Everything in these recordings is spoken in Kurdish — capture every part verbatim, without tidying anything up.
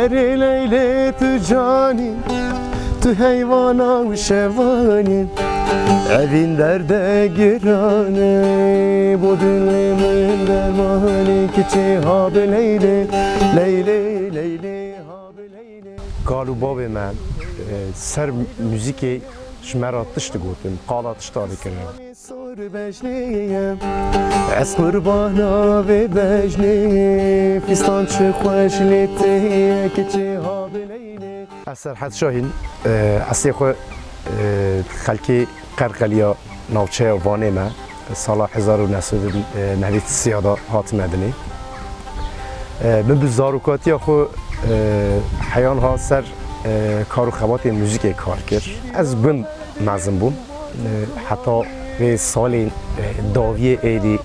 Erê Leylê tu canî, tu heywana û şevanî, evîn derde giran e, bo dilê min dermanî, kiçê ha bi Leylê, Leylê, Leylê, ha bi Leylê. Kal û bavê me, e, ser muzîkê ji me re tişt digotin, qala tişta dikirin. Sor bejnê ye, ez qurbana vê bejnê, fîstan çi xweş lê tê ye, kiçê ha bi Leylê. Ez Serhed Şahîn, e, eslê xwe, e, xelkê Qerqeliya navçeya Vanê me, sala hezar û neh sed û nehwêd sê de hatime dinê. E, min bi zarokatiya xwe, e, heyan ha ser, e, kar û xebatê muzîkê kar kir. Ez gund mezin bûm. E, heta vê salên, e, dawiyê êdî,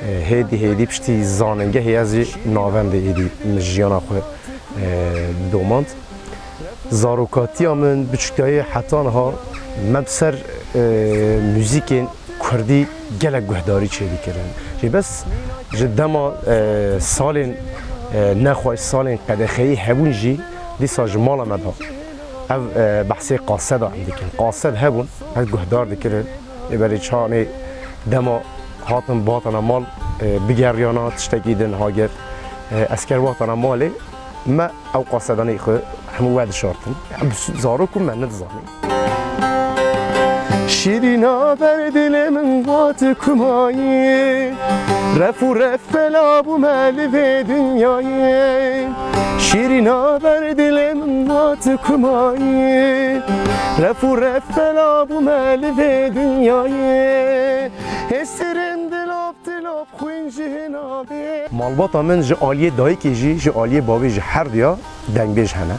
e, hêdî hêdî piştî zanîngehê ez jî navendê êdî min jiyana xwe, e, domand. Zarokatiya min, biçûkdayê heta niha me bi ser, e, muzîkên kurdî gelek guhdarî çêdikirin. Jê bes ji dema, e, salên, e, nexweş, salên qedexeyî hebûn jî dîsa ji mala me de ev, e, behsê qaseda em dikin. Qased hebûn, ez guhdar dikirin. Lê berê çanê dema hatin batana mal, e, bigeriyana tiştekî din hagir, e, esker batana malê, me ew qasedanê xwe hemû we dişartin. Em zarok û me nedizanî. Şîrîna ber dilê min, wat kumayî, ref û ref bela bûme li vê dinyayê. Şîrîna ber dilê min, wat kumayî, ref û ref bela bûme li vê dinyayê. Hêsirên dilop dilop xwîn ji hin avê. Malbata min ji aliyê dayikê jî, ji aliyê bavê jî her duya dengbêj hene.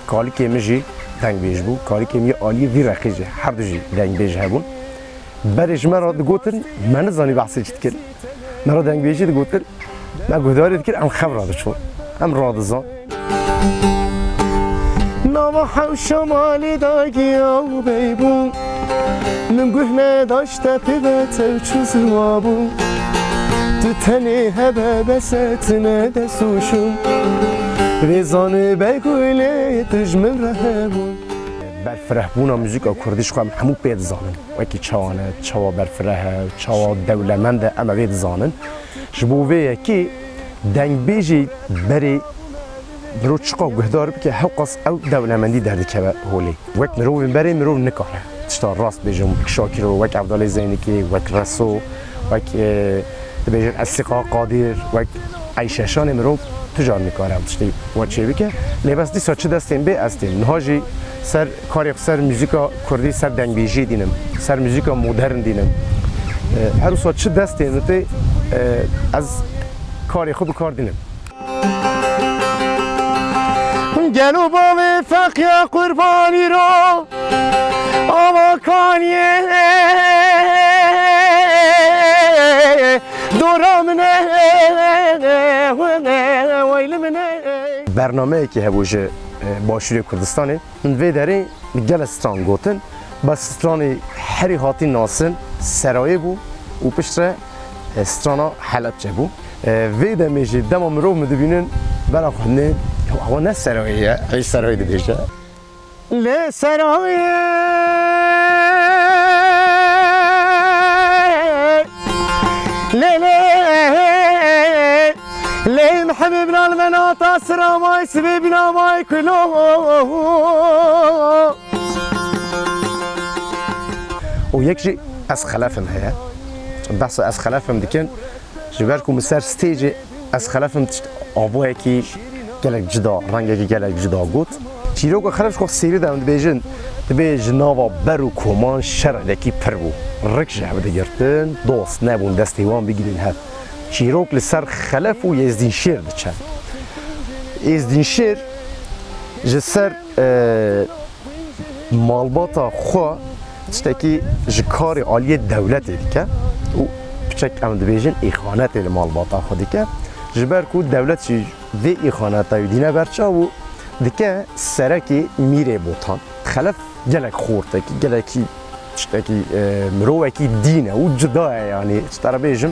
Kalikê min jî dengbêj bû. Kalikê min yê aliyê vî reqê jî, her du jî dengbêj hebûn. Berê ji me re digotin, me nizanî behsê çi dikin. Me re dengbêjî digotin, me guhdarî dikir, em xev radiçûn. Em radizan. Nava hewşa malê da giya û bey bû. Min guh nedaşte pê ve tev çû ziwa bû. Tu tenê hebe bese tine dest û şû. Vê zanî bey gulê tu ji min re hebû. Berfirehbûna muzîka kurdî ji xwe em hemû pê dizanin. Wekî çawa ne, çawa berfireh e, çawa dewlemend e, em ê vê dizanin. Ji bo vê yekê dengbêjê berê mirov çiqas guhdar bike, hewqas ew dewlemendî derdikeve holê. Wek mirovên berê mirov nikare tişta rast bêje, wek Şakiro, wek Evdalê Zeynikê, wek Reso, wek, e, dibêjin Esîqa Qadir, wek Eyşe Şanê mirov tu car nikare ew tiştê we çêbike. Lê bes dîsa çi destên bê ez têm. Niha jî ser karê xwe ser muzîka kurdî, ser dengbêjî dînim, ser muzîka modern dînim. E, her wisa çi destên min tê, e, ez karê xwe bi kar dînim. Gelo bavê feqya qurbanî ro, ava kaniyê dora min e, weyli min e. Bernameyekî hebû ji, e, Başûrê Kurdistanê. Min vê derê gelek stran gotin. Bes stranê herî hatî nasin Serayê bû û piştre, e, strana Helebçe bû. E, vê demê jî dema mirov min dibînin, bera xwe ne, ewa ne Serayê ye, ey Serayê dibêje. Lê Serayê, lê, lê, lê mihebê bilal venata siramay sibê binamay kulo. û yek jî Ez Xelef im heye. Behsa Ez Xelef im dikin, ji ber ku min ser stêjê Ez Xelef im tişt avoyekî gelek cida, rengekî gelek cida got. Çîroka Xelef ji xwe sêrî de em dibêjin, dibê ji nava ber û koman şerekî pir bû. Rik ji hev digirtin, dost nebûn destê wan bigirîn hev. Çîrok li ser Xelef û Êzdînşêr diçe. Êzdînşêr ji ser, e, malbata xwe tiştekî ji karê aliyê dewletê dike û piçek em dibêjin îxanetê li malbata xwe dike. Ji ber ku dewlet jî vê îxaneta wî dîne berçav û dike serekê Mîrê Botan. Xelef gelek xortekî, gelekî tiştekî, e, mirovekî dîn e û cuda ye, yanî ji te re bêjim,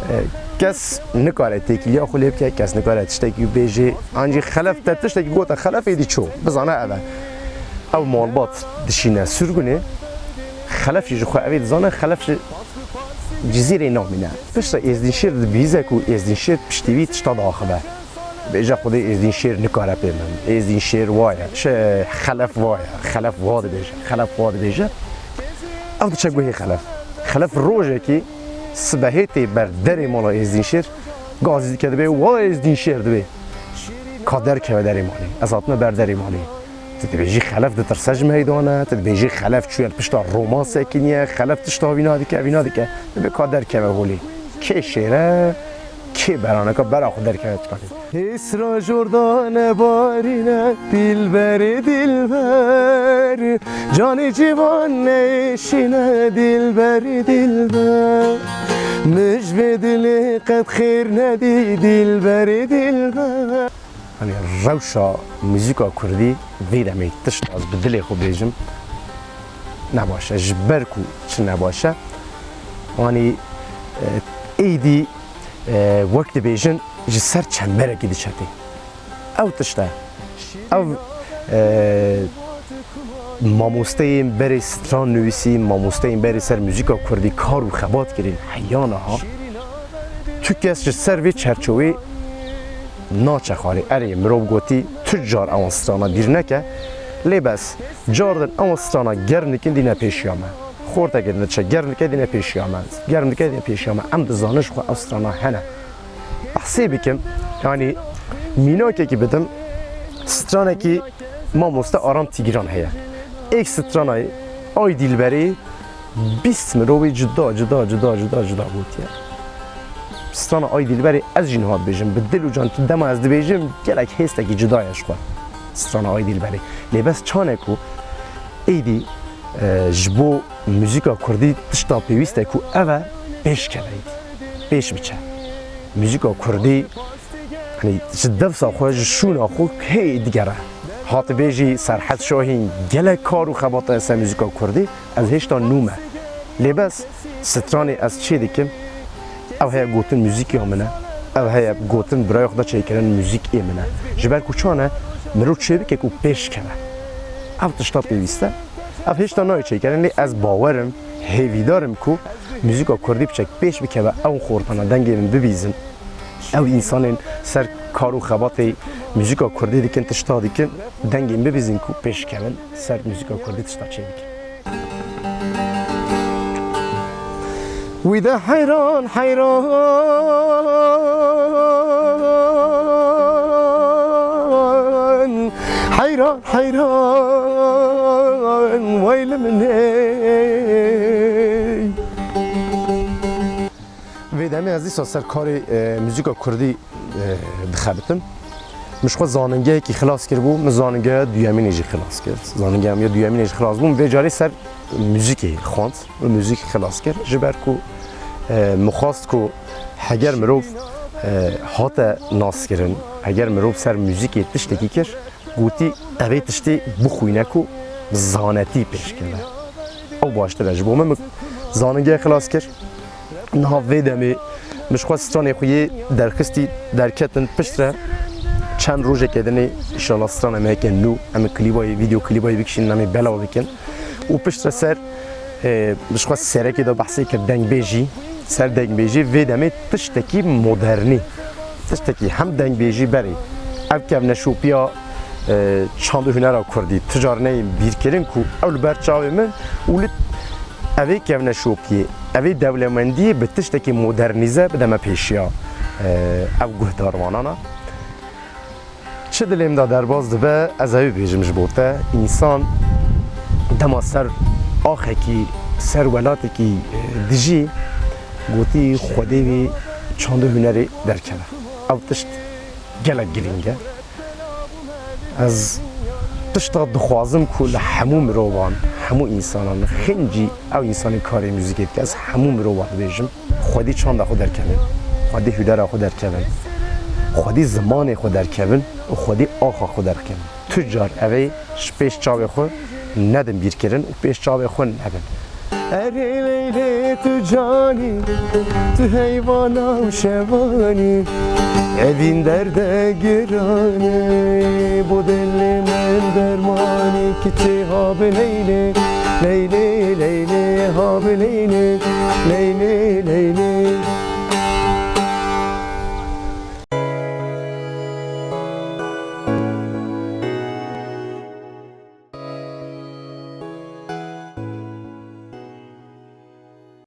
e, Kes nikare têkiliya xwe lê bike, kes nikare tiştekî bêjê. Ancî xelef te tiştekî gote, xelef êdî çû, bizane ev e. Ew malbat dişîne sirgunê, xelef jî ji xwe evê dizane, xelef ji Cizîrê namîne. Piştre Êzdînşêr dibihîze ku Êzdînşêr piştî wî tişta diaxive. Bêje Xwedê Êzdînşêr nikare pê min. Êzdînşêr wa ye, şe-, xelef wa ye, xelef wa dibêje, xelef wa dibêje. Ev diçe guhê xelef. Xelef rojekî sibehê tê ber derê mala Êzdînşêr, gazî dike dibê, "Wa Êzdînşêr," dibê. Ka derkeve derê malê. Ez hatime ber derê malê. Tu dibêjî xelef ditirse ji meydana, tu dibêjî xelef çûye li pişta Roma sekiniye, xelef tişta vîna dike, vîna dike. Dibê ka derkeve holê. Kê şêre, kê beraneka, bera xwe derkeve çiqatê. Hêsra jor dane barîne, dilberê dilber. Canê ciwan nêşîne, dilberê dilber. Min ji vê dilê qet xêr nedî, dilberê dilber. Hani rewşa muzîka kurdî vê demê tişt ez bi dilê xwe bêjim nebaş e. Ji ber ku çi nebaş e? Hani, e, êdî, e, wek dibêjin ji ser çemberekî diçe tê. Ew tişt e. Ev, e, mamosteyên berê stran nivîsî, mamosteyên berê ser muzîka kurdî kar û xebat kirin heya niha. Tu kes ji ser vê çerçovê naçe xwarê. Erê, mirov gotî, tu car ewan strana bîr neke. Lê bes, car din ewan strana germ dikin dîne pêşiya me. Xorteke din diçe germ dike dîne pêşiya me. Germ dike dîne pêşiya me. Em dizanin ji xwe ew strana hene. Behsê bikim, yanî mînakekî bidim, stranekî mamoste Aram Tîgran heye. Êk stranayê Ay Dilberê bîst mirovê cuda, cuda, cuda, cuda, cuda gotiye. Strana Ay Dilberê ez jî niha dibêjim, bi dil û can tu dema ez dibêjim, gelek hêstekî cuda ye ji xwe. Strana Ay Dilberê. Lê bes çane ku êdî, e, ji bo muzîka kurdî tişta pêwîst e ku ev e, pêş keve êdî. Pêş biçe. Muzîka kurdî, hani, ji dewsa xwe, ji şûna xwe hê digere. Hatibêjî Serhed Şahîn gelek kar û xebata ser muzîka kurdî, ez hêşta nû me. Lê bes, stranê ez çê dikim, ew heye gotin muzîk ya min e, ew heye gotin biraya xwe de çêkirin muzîk ê min e. Ji ber ku çan e, mirov çê bike ku pêş keve. Ev tişta pêwîst e. Ev hêşta nayê çêkirin, lê ez bawer im, hêvîdar im ku muzîka kurdî biçek pêş bikeve, ew xortana dengê min bibîzin. Ew însanên ser kar û xebatê muzîka kurdî dikin, tişta dikin, dengê min bibîzin ku pêş kevin, ser muzîka kurdî tişta çê bikin. Wî de heyran, heyran, heyran, heyran, wey li min ey. Vê demê ez dîsa ser karê, e, muzîka kurdî, e, dixebitim. Min ji xwe zanîngehekî xilas kiribû, min zanîngeha duyemînê jî xilas kir. Zanîngeha min ya duyemînê jî xilas bû, min vê carê ser muzîkê xwend û muzîk xilas kir. Ji ber ku, e, min xwest ku heger mirov, e, hate naskirin, heger mirov ser muzîkê tiştekî kir, gotî, "Ev ê tiştê bixwîne ku bi zanetî pêş keve. Ew baştir e." Ji bo min, min zanîngeh xilas kir. Niha vê demê min ji xwe stranê xwe yê derxistî derketin piştre çend rojeke dinê înşallah strana me heke nû em ê klîbayê, vîdeo klîbayê bikişînin, em ê belav bikin. Û piştre ser, e, min ji xwe serekê de behsê kir dengbêjî, ser dengbêjî vê demê tiştekî modernî, tiştekî hem dengbêjî berê. Ev kevneşopiya, e, çand û hunera kurdî, tu car neyên bîrkirin ku ew li ber çavê min û li evê kevneşopiyê, evê dewlemendiyê bi tiştekî modernîze bideme pêşiya, e, ev guhdarvanana. Çi dilê min de derbas dibe, ez ê wî bêjim ji bo te. Însan dema ser axekî, ser welatekî, e, dijî, gotî Xwedê wî çand û hunerê derkeve. Ew tişt gelek girîng e. Ez tişta dixwazim ku li hemû mirovan, hemû însanan, xêncî ew însanê karê muzîkê dike, ez hemû mirovan dibêjim. Xwedî çanda xwe derkevin, xwedî hunera xwe derkevin, xwedî zimanê xwe derkevin û xwedî axa xwe derkevin. Tu car ev ê ji pêş çavê xwe nedin bîrkirin û pêş çavê xwe nebin. Erê leylê Tu canî, tu heyvana û şevanî, evîn derde giran e, bo dilê min dermanî, kiçê ha bi Leylê, Leylê, Leylê, ha bi Leylê, Leylê, Leylê.